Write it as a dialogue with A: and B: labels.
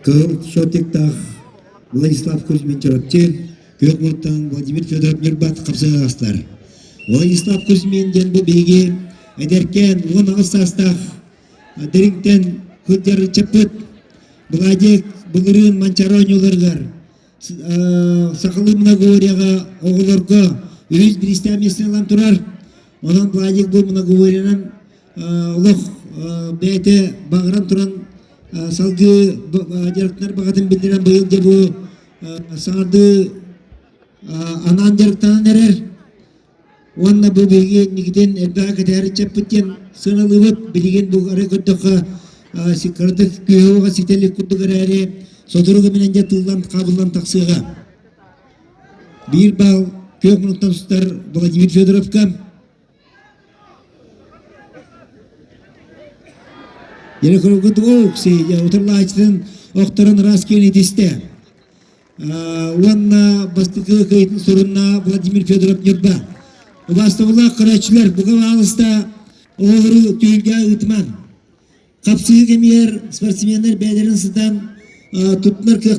A: Кыһыл шотиктаах Владислав Кузьмин Чурапчы, Күөх Муттан Владимир Федоров Ньурбат хапсыһаастар. Владислав Кузьмин диэн бу биһиги эдэркээн 18 саастаах Дириҥтэн сылдьар ыччаппыт Владик былырыын Манчаары оонньууларыгар сахалыы многоборьеҕа оҕолорго үһүс бириистээх миэстэни ылан турар. Онон Владик бу многоборьенан олох бэйэтэ баҕаран туран салгыы дьарыктанар баҕатын биллэрэн быйыл дьэ бу саҥардыы анаан дьарыктанан эрэр. Уонна бу биһиги инникитин элбэҕи кэтэһэр ыччаппыт диэн сыаналыыбыт. Билигин бу арай көрдөххө кыратык күүһэ-уоҕа ситэ илик курдук эрээри, сотору кэминэн дьэ тыллан хаабыллан тахсыаҕа. Биир баал күөх муннуктан сытар Владимир Федоровка. Дьэ көргөт утарлааччытын охторон ыраас киэн итистэ. Уонна бастакы кыайтын сурунна Владимир Федоров Ньурба. Убаастабыллаах көрөөччүлэр, бука баалыста оҕолору түһүлгэ ыытымаҥ. Хапсыһыы кэмигэр спортсменнар бэйэлэрин сытан туттунар кыах.